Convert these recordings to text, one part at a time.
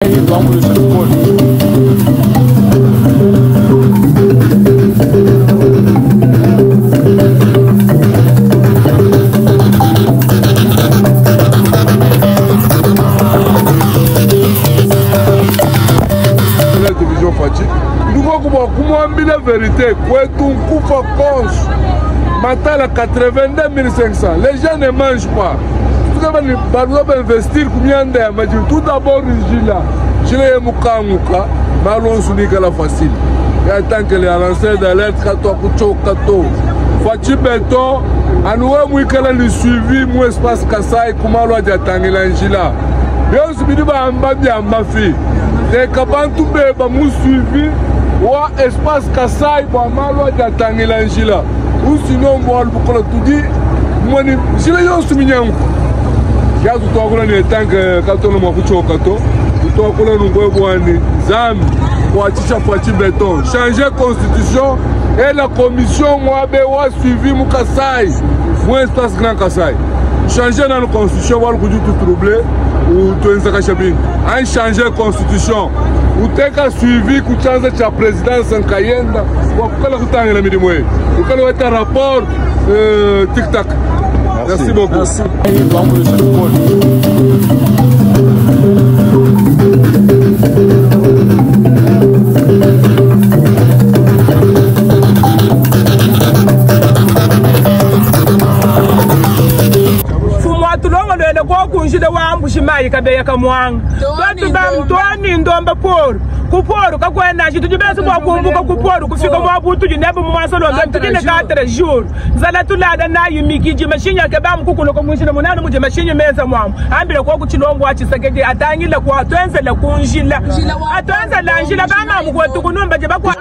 Tuambuluishe bikole. Division Fatshi ndikoku bua kumwambila verite kwetu nkufa konso matala 82500 les gens ne mangent pas tukaba ni baluza bainvestir ku mianda ya majibu tout d'abord njila njila ye mukanguka malonsu nikala facile ya tant que les lanceurs d'alerte katwa kuchoka to Fatshi beton anuwe mwikala ni suivi mu espace Kasai kumalo ajatangila njila byonso bidi bamba byamba fi teka bantu beba mu suivi wa espace Kasai bwa malo ajatangila njila usino mbwalu bukola tudi mwani njila yonso minyanguka ya tutwakula ni etanke katono mwa kuchoka to tutwakula nungwe bwani zambi kuachisha Fatshi beton changer constitution et la commission mwabe wa suivi mu Kasai mu espace Grand Kasai changer na constitution wala kuju tu troubler ou tuenza kashabini an changer constitution uteka suivi kuchanza cha présidence nkayenda wakukala kutangela milimo ye ukala weta rapport tic tac. Merci beaucoup. Merci. Tuambuluishe bikole. Mfumu atulongolwele kokunjile wambushi mayi kabeya kamwanga twani ndomba poru kuporu kakwenashi tudi bese bwakumbuka kuporu kufika mwabutu nebe mwasolombe tudine 4 jours nzala tulala nayi mikiji mashinya ke bamukukuluka mwishile munani muje mashinya meza mwamu ambile kwa kuchilongo achisekedi atangile kwa twenzele kunjila atwenzela njila bamamu kwetu kunumba je bakwa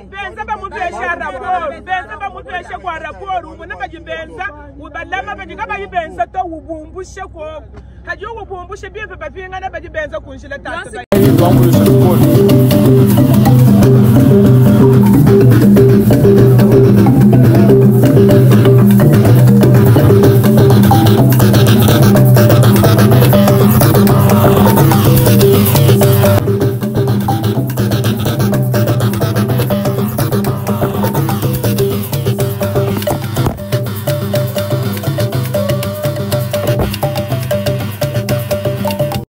benza bamupesha rapport benza bamupesha kwa rapport umuna bajibenza ubalama bajika bayibenza to ubumbushe koko haji ubumbushe bimpe bapingana bajibenza kunjila tata. Tuambuluishe bikole.